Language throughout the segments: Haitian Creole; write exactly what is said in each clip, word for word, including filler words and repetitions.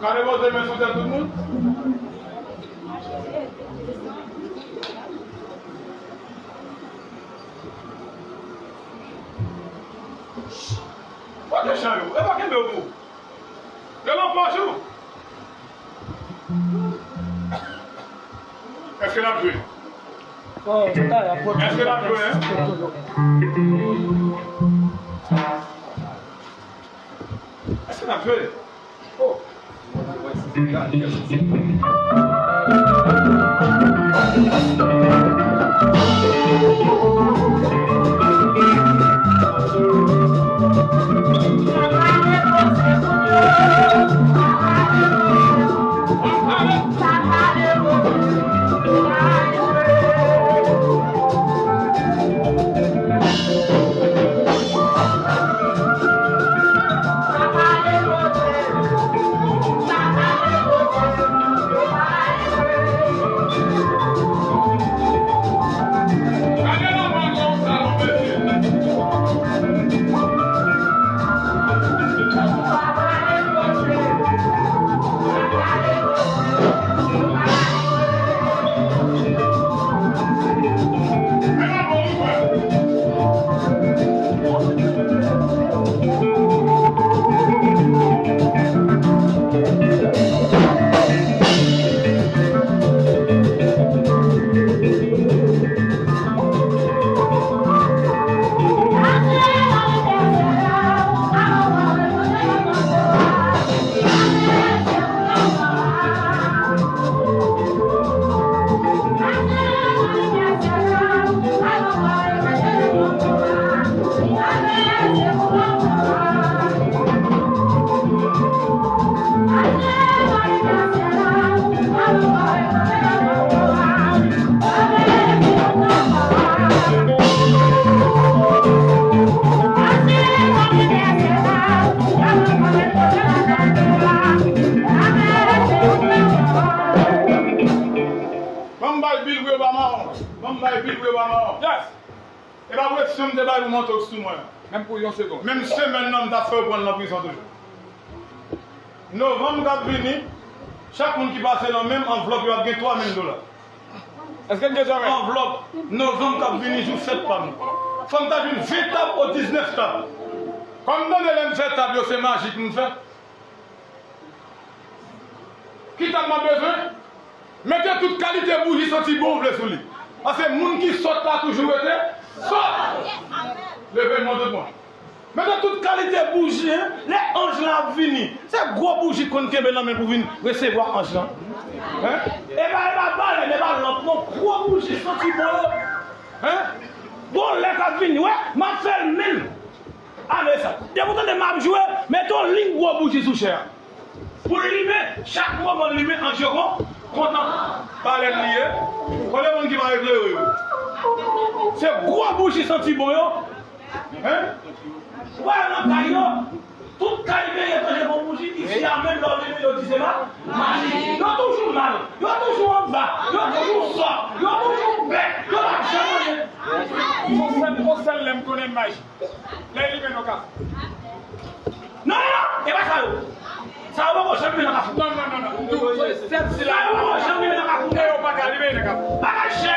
Ka depoze men sou tèt tout moun. Kote chan yo? E pa kenbe yo pou. Yo nan pòch ou. Èske n ap jwe? Èske n ap jwe, en? Èske n ap jwe? Ban m bay bil pou yo ba mawon. Ban m bay bil pou yo ba mawon. Yes. E pa presyon m te bay pou monte w sou mwen. Menm pou yon segonn. Menm semèn nan, m t ap fè yo pran l nan prizon toujou. Novanm k ap vini, chak moun ki pase nan men m, anvlòp yo ap gen twa mil dola. Èske n gen zòrèy? Anvlòp novanm k ap vini, jou fèt pa m. Fò m ta jwenn ven tab o diznèf tab. Kòm m tande lè m fè tab yo, se majik m fè. Ki tab m ap bezwen? Mete tout kalite bouji santi bon w vle sou li. Paske moun ki sòt la toujou rete sòt. Leve men w tout bon. Mete tout kalite bouji, en. Lè anj lan ap vini, se gwo bouji konn kenbe nan men pou vin resevwa anj lan. En? E pa, e pa balèn, e pa lanp, non. Gwo bouji santi bon yo. En? Bon, lè k ap vini, wè, m ap fè l menm. Ale sa. Depi w tande m ap jwe, mete yon liy gwo bouji sou chè a. Pou l limen, chak moman l limen, anj yo kon, kontan. Balèn li ye. Kote moun ki pa eklere yo? Se gwo bouji santi bon yo. En? Ou wè nan kay yo, tout kay peyi etranje gon bouji, isi a menm lè w limen yo di se ma-, majik. Yo toujou mal, yo toujou anba, yo toujou sòt, yo toujou bèt, yo pa janm anyen. Se yon sèl, yon sèl lè m konnen m majik. Lè li limen nan kafou. Non, non, non, e pa sa yo. Sa yo poko janm limen nan kafou. Non, non, non, non. M di w, se sèl sila yo poko janm limen nan kafou. E yo pa ka limen nan kafou. Bagay chè,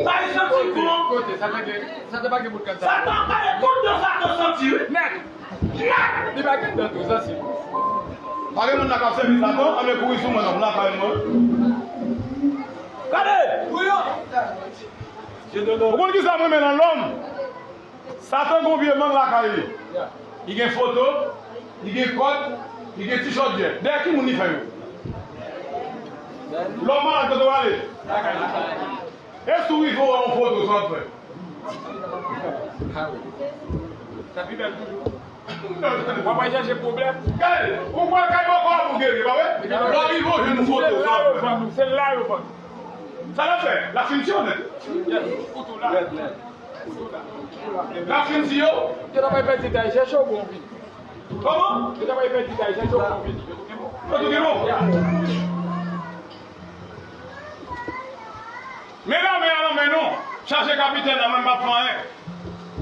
bagay santi bon. Kote, sa te gen, sa te pa gen bout kanta. Satan pale tout de Satan santi, wi. Nèt. Nèt. Li pa gen dan tou, sa si. Pa gen moun nan k ap sèvi Satan, ann kouri sou mwen, non, lakay mwen. Gade! Ou konn ki sa mwen renmen nan lòm? Satan gon vye mang lakay li. Li gen foto, li gen kòd, li gen tichòt djè. Dèyè ki moun li fè yo? Lòm malad kote w ale? E si w rive w wè yon foto, sa w ap fè? Sa pi bèl toujou. W ap al chèche pwoblèm. Gade, ou pral kay bòkò a pou geri, pa vre? Lè w rive w jwenn yon foto, sa w ap fè? Se la yo vann ou, se la yo vann ou. Sa l ap fè? L ap fin tiye w nèt. Yes, ou tou la. L ap fin tiye w. Yo ta pral pèdi tay chèche w pou w vini. Kòman? Yo ta pral pèdi tay chèche w pou w vini. Yo tou gen bon. Yo tou gen bon. Ya. Men lame a nan men nou. Chache kapitèn la, mwen m p ap fè anyen.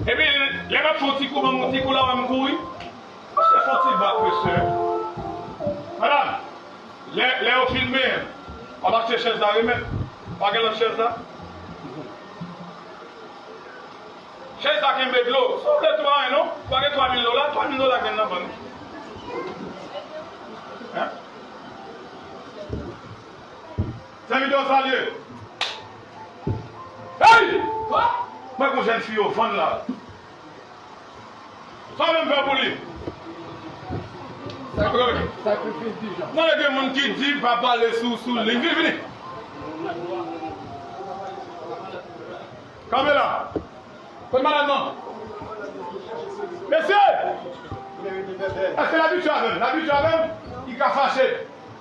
Epi, lè m ap fè yon ti kou, ban m yon ti kou la, wè m kouri. Misye fè yon ti bak, mesye. Madanm, Lè, lè yo fin benyen, w ap achte chèz la remèt. Pa gen lòt chèz la? Chèz la kenbe dlo. Si w vle twa, non? Pa gen twa mil dola? Twa mil dola gen nan bank. Hein? Sèvitè, w salye. Hey! Mwen, gon jèn fi yo vann la. Sa w menm fè pou li? Sakrifis dijan. Non, gen moun ki di pa pale sou, sou liy. Vini, vini. Kanpe la. Kot madanm nan? Mesye! Èske l abitye avè m? L abitye avè m? Li ka fache.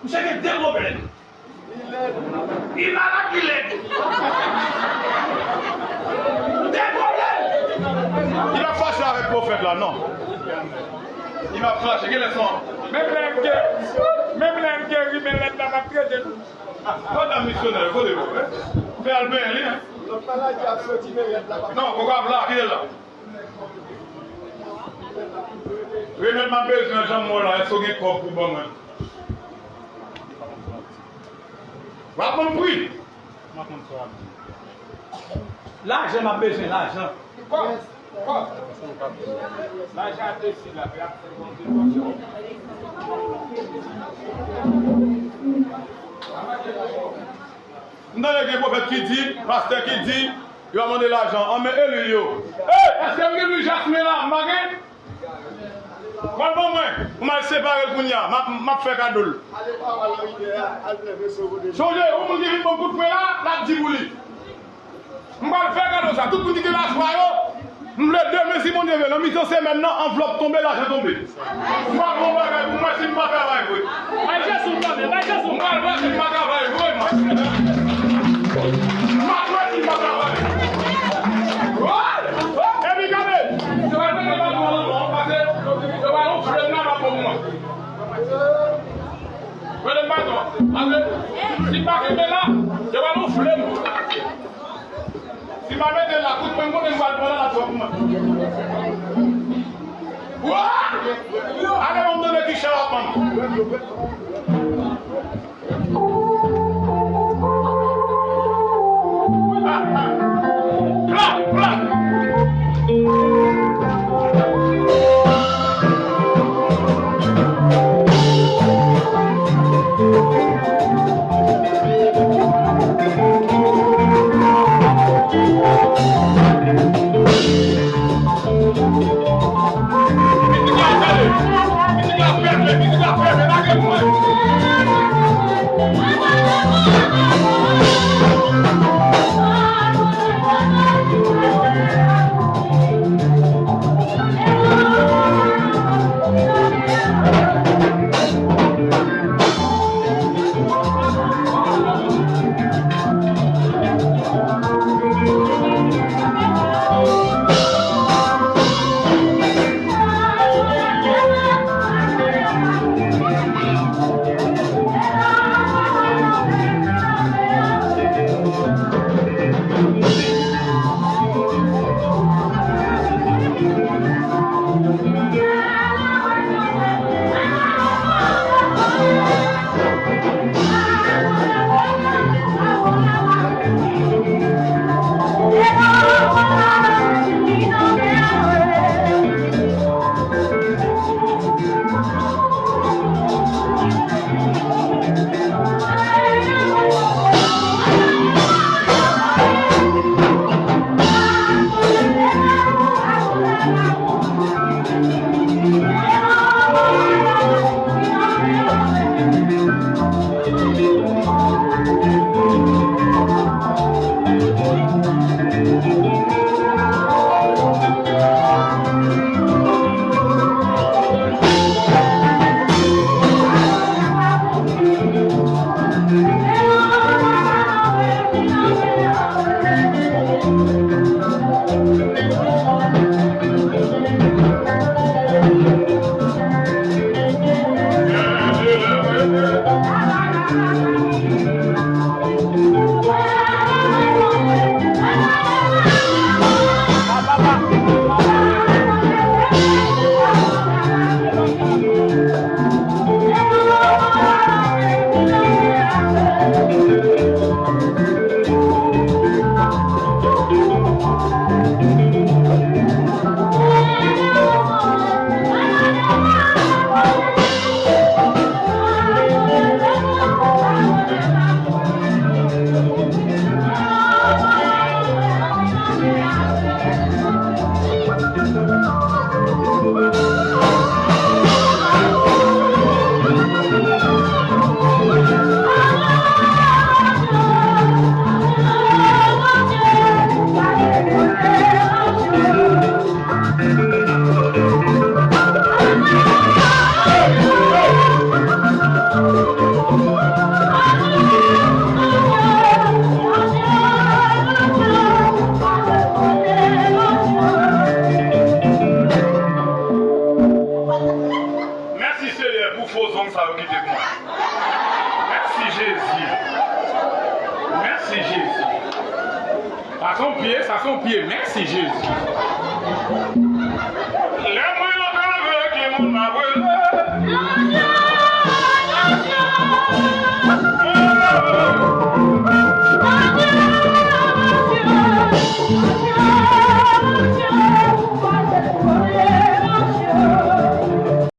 Misye gen de pwoblèm. Li malad, li lèd. De pwoblèm. Li p ap fache avèk pwofèt la, non. Li p ap fache. Genlè se yon... Menm lè l geri, menm lè l geri, men lèd la p ap trete l. Madanm misyonè, kote w, hein? Fè al benyen li, hein? Lòt maladi ap soti, men lèd la p ap... Non, kòkòb la, kite l la. Remèt m ap bezwen, jan m wè w la, èske w gen kòb pou ban mwen? W ap ban m pri. Lajan m ap bezwen, lajan. Kòb, kòb. Lajan a te si la, y ap fè bon devòsyon. M tande gen pwofèt ki di, pastè ki di, yo ap mande lajan. An men Eli yo. Ey, èske m gen lwi jasmen la? M pa gen? Pral ban mwen, pou m al separe l kounye a. M ap, m ap fè kado l. Sonje, yon moun ki vin ban m kout pwen la, l ap di pou li. M pral fè kado sa. Tout moun ki gen lajwa yo, m vle demen si Bondye vle, nan mitan semèn nan, anvlòp tonbe, lajan tonbe. M pral fè yon bagay pou m wè si m pa travay vre. Bay Jezi yon tanmen, bay Jezi yon tanmen. M pral wè si m pa travay vre, man. M pral wè si m pa travay. Epi gade, yo pral mete baton an nan men w, pase yo pral yon fle nan baton pou mwen. Mete m baton an. Pase si m pa kenbe la, yo pral yon fle m. Si m pa mete l la, kout pwen m konnen m pral pran nan la twòp mwen. Wa! Ale ban m tande ki chan w ap ban m. Plak, plak. Mizik la fèmen, mizik la fèmen, lage pou mwen. Jezi. Sa se yon pye, sa se yon pye. Mèsi, Jezi.